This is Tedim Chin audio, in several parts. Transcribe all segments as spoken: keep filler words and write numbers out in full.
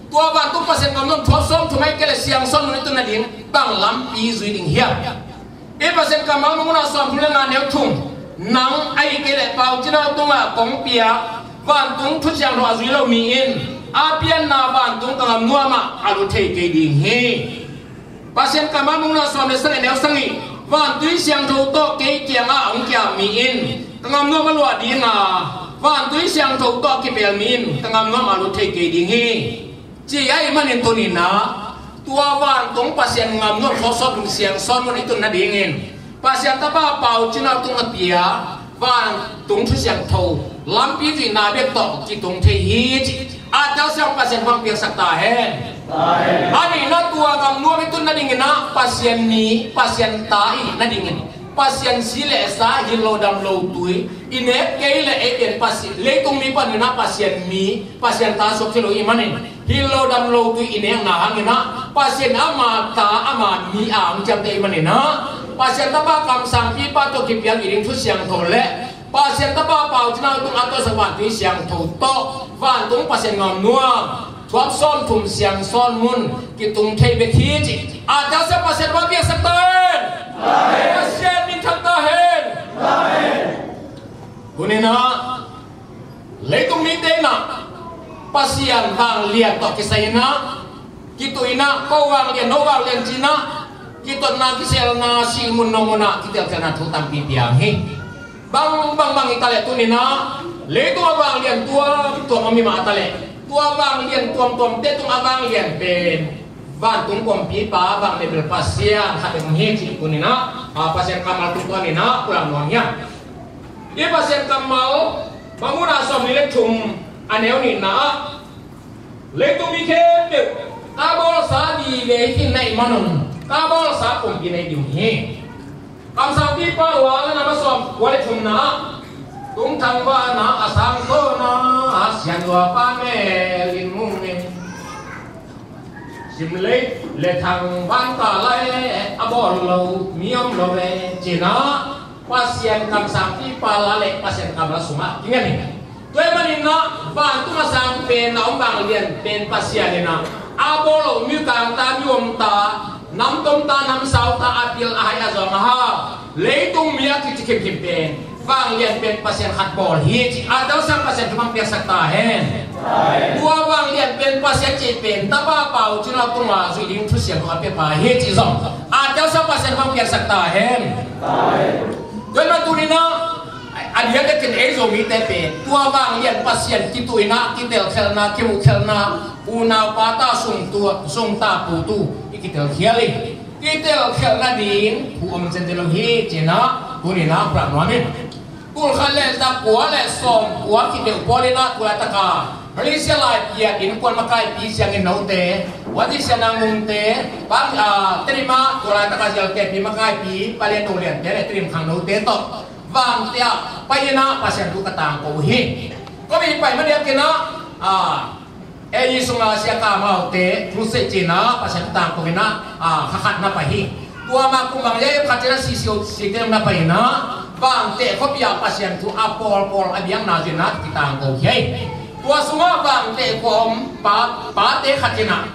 Tua vantung Pasian ngam nuam thuap sawm thum ahih kei leh siangsawn mun i tun nading bang lampi zui ding hiam? I Pasian kammal Mangmuhna sawm thum le nga neu thum, nang ahih kei leh Pau Cin Hau tungah kong piak vantung thu siangtho a zui lo mi in a pianna vantung ka ngam nuam ah a lut thei kei ding hi. Pasian kammal Mangmuhna sawm le sagih neu sagih, vantui siangtho tawh kei kiangah a hong kiam mi in ka ngam nuam a luah ding a, vantui siangtho tawh a kipel mi in ka ngam nuam a lut thei kei ding hi, ci ahih manin tuni-in ah tua vantung Pasian ngam nuam thuap sawm thum siangsawn mun i tun nadingin Pasian tapa Pau Cin Hau tungah piak vantung thu siangtho lampi zuihna bek tawh kitung thei hi, ci. A telsiam Pasian hong piaksak ta hen. A nihna, tua ngam nuam i tun nadingin ah Pasian mi, Pasian ta i hih nadingin Pasian si le sa, hih lo dam lo tui i nek kei leh ei pen Pasian, leitung mi panin ah Pasian mi, Pasian ta suak thei lo i hih manin, hih lo dam lo tui i nekna hangin ah Pasian ama ta, ama mi a hong ciamteh i hih manin ah Pasian tapa kamsangpipa tawh kipial i ding thu siangtho le Pasian tapa Pau Cin Hau tung a tawh sa vantui siangtho tawh vantung Pasian ngam nuam thuap sawm thum siangsawn mun kitung thei bek hi, ci. A telsiam Pasian hong piaksak ta hen. Pasian minthang ta hen. Tuni-in ah leitung mite in ah Pasian vanglian tawh kisai-in ah, kituh-in ah, ko vanglian, no vanglian ci-in ah, kitotna, kiselna, silmun nong mun ah kitelkhialhna thu tampi piang hi. Bang bang bang i ta leh tuni-in ah leitung a vanglian tuamtuam om hi mah a ta leh, tua vanglian tuamtuamte tungah a vanglian pen vantung kuampipa, vanglian bel Pasian khat bek hi, ci. Tuni-in ah Pasian kammal tungtawn in ah pulak nuam hiam? I Pasian kammal Mangmuhna sawmli le thum a neu nihna ah, leitung mi khempeuh ka bawlsa vive hi khin na hih manun ka bawlsa kumpi na hi ding uh hi. Kamsangpipa Luang a neu sawmkua le thumna ah, tungthang vana a sang tawna a sianlua pa mel in mu nge. Simlei le thang van ta lai a bawl lo mi om lo ve, ci-in ah Pasian kamsangpipa la le Pasian kammal sungah kingen hi. Tua ahih manin ah vantung a sang pen a om vanglian pen Pasian in ah, a bawl lo mi kang ta, mi om ta, nam tom ta, nam sau ta, a pil a hai a zawng a hau, leitung mi a kici khimkhim pen vanglian pen Pasian khat bawl hi, ci. A telsiam Pasian thupha piaksak ta hen. Tua vanglian pen Pasian cih pen tapa Pau Cin Hau tungah zuih ding thu siangtho a piapa hi, cih zong a telsiam Pasian thupha piaksak ta hen. Tua ahih manin tuni-in ah a diakdiakin ei Zomite pen tua vanglian Pasian kituh in ah kitelkhialhna, kimuhkhialhna, unau pa ta, sung tu, sung ta, pu tu i kitelkhial hi. Kitelkhialh nading thu om cianten lo hi, ci-in ah tuni-in ah pulak nuam ing. Tul khat le za kua le sawmkua khit deuh pawl in ah tu laitak a Malaysia laipi ah innkuan makaipi sianginn note, Wati Sianang Mungte, bang, ah, Tedim ah tu laitak a Zialtepi makaipi, Palian Noliante le Tedim khangnote tawh Vangteh ah pai in ah Pasian thu ka tangko uh hi. Tua mi pai ma diakin ah, ah, ei sungah Sia Kam Hau te thu sei ci-in ah Pasian thu tangko in ah, ah, kha khat na pai hi. Tua ma kum bang leh khat ci-in ah C C O C te na pai in ah Vangteh khuapi ah Pasian thu a pawlpawl a biakna zuihna kitangko hi. Tua sungah Vangteh khua om pa, pate khat in ah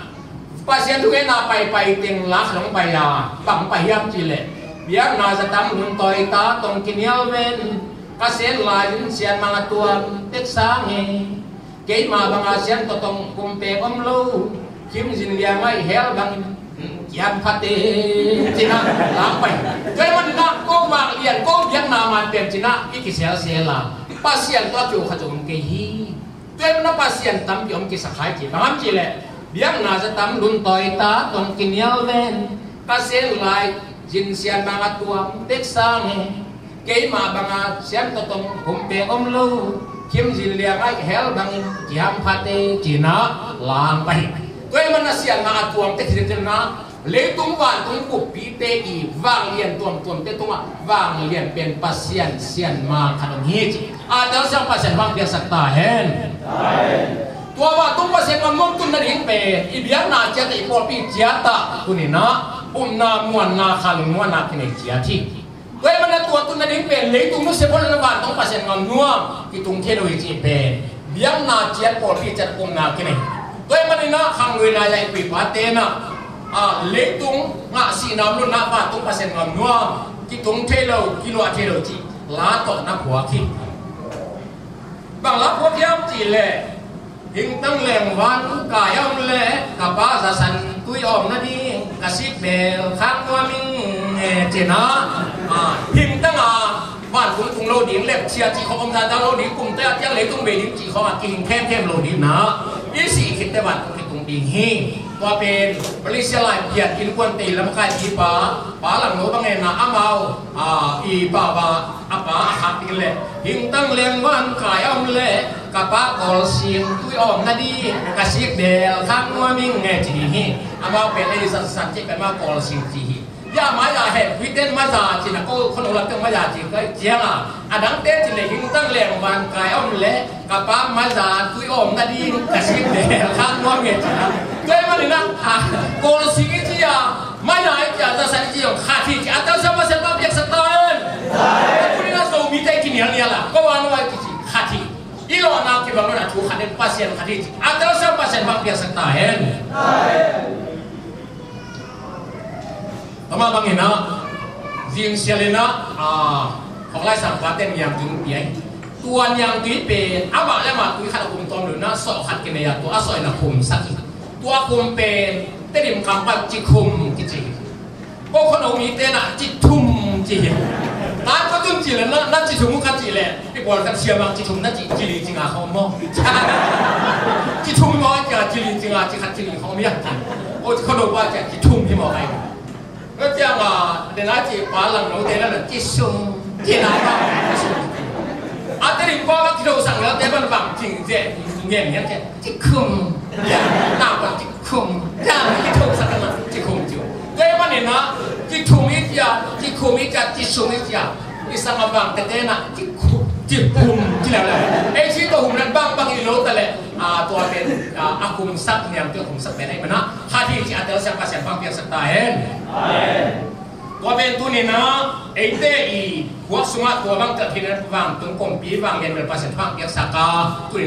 Pasian thungetna paipai teng la khat hong pai a, bang pai hiam cih leh, biakna za tam hun tawi ta tong kinial ven, ka sen lai-in sian mang a tuam tek sang e. Keima banga sian tawtong kum pek om lo, khim zin liang ai hel bangin kiam phate, ci-in ah lang pai. Tua ahih manin ah ko vanglian, ko biakna man pen ci-in ah i kiselsel a, Pasian tawh a kiu khat zong om kei hi. Tua ahih manin ah Pasian tampi om kisa khai ci, bang hiam cih leh, biakna za tam hun tawi ta tong kinial ven, ka sen lai zin sian mang a tuam tek sang e. Keima banga sian tawtong kum pek om lo, khim zin liang ai hel bangin kiam phate, ci-in ah lang pai. Tua ahih manin ah sian mang a tuam tek hi, ci-in ah leitung vantung buppite i vanglian tuamtuamte tungah vanglian pen Pasian sian mang khat om hi, ci. A telsiam Pasian hong piaksak ta hen. Tua vantung Pasian ngam nuam tun nading pen i biakna ciat ah, i pawlpi ciat ah tuni-in ah upna muanna, khanlum muanna kinei ciat hi. Tua ahih manin ah tua tun nading pen leitung nusia pawl in ah vantung Pasian ngam nuam kitung thei lo hi, cih pen biakna ciat, pawlpi ciat upna kinei. Tua ahih manin Khang lui lai lai kuipa te na, a, leitung ngah sihna om lo na, vantung Pasian ngam nuam, kitung thei lo, kiluah thei lo cih la tawh na phuak hi. Bang la phuak hiam cih leh, hingtang leng van kai a om leh ka pa zasan tui awm nading ka sik bel khang nuam ing e, ci na. A, hingtang a vantung tung lo ding, lepchia cih khawng om dan lo ding, kum te a tiang leitung bei ding cih khawng a kihing khemkhem lo ding na, i sih khit teh vantung kitung ding hi. Tua pen Malaysia lai pian innkuante lam kai pipa, Pa Langno bang e na, amau, a, i pa, pa, a pa a khak ding leh, hingtang leng van kai a om leh ka pa kawlsing tui awm nading ka sik bel khang nuam ing e, ci ding hi. Amau pen ei zasan cih pen amau kawlsing ci hi. Ya, maiza hen, kuiten maiza ci na, ko khon lam teng maiza ci ka ciang a, a dangte ci leh hingtang leng van kai a om leh ka pa maiza tui awm nading ka sik bel khang nuam ing e, ci na. Tua ahih manin a, a, kawlsing i ci a, maiza i ci a, zasan i ci a, khat hi ci a, a telsiam Pasian bang piaksak ta hen. Tuni na Zomite kinialnial a, ko a nuai kici khat hi. I lawhna kibang lo na thu khat in Pasian khat hi ci a, a telsiam Pasian bang piaksak ta hen. Amah bangin a, zing sial in a, a, khawk lai sangpa ten niangtui pia hi. Tua niangtui pen amah le amah tui khat a kum tawm lo na, sawh khat kinei a, tua a sawh in a khumsak hi. Tua khum pen Tedim kam pan cikhum kici hi. Ko khon a om mite na cithum ci hi. Tan ko tun ci leh na, na cithum uh ka ci leh, i pawlkhat siamang cithum na ci, cili cinga khawng maw? Cithum maw, a cia cili cinga, ci khat cili khawng miak ci. Ko ci khon a om pa cia cithum hi maw kai. Ka ciang a, den a ci Pa Langno te na na cisum, ci na ka cisum. A te ring pa ka kidosang na te ban bang cing ze, ngen ngen ce, cikhum. Na ba cikhum. Ya, kidosang na cikhum ciu. Te ban na cikhum i cia, cikhum i cia, cisum i cia. I sang a bang te te na cikhum, cikhum ci leh leh. Ei ci to hum nan bang bang i lo ta leh. A, tua pen, a, a khumsak niangtui a khumsak pen ahih manin a, khat hi ci a, a telsiam Pasian bang piaksak ta hen. Tua pen tuni na, eite i khuak sungah tua bang tel hi na, vantung kumpi vang lian bel Pasian bang piaksak a, tuni